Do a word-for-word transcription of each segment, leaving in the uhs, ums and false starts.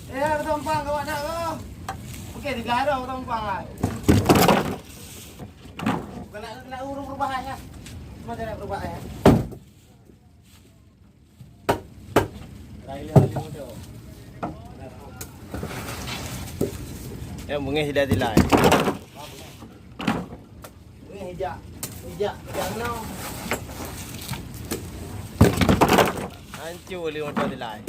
Eh, hai, tumpang, kawak nak ke? Okey, tiga hari tumpang, hai. Bukan nak, nak urus perubahan, ya. Cuma saya nak perubahan, ya. Ya, mungkin sudah dilai. Weh, jak, jak, jak no. Hancur lé motor dilai.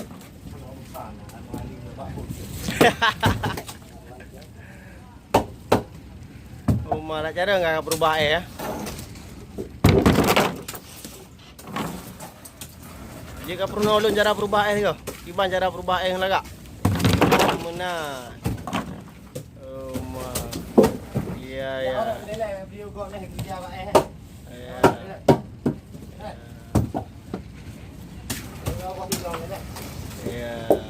Uma nak cara nggak berubah eh ya. Jika pernah ulun cara berubah eh ke? Kiban cara berubah eh lagak. Mena. Uma. Iya ya. Iya. Iya.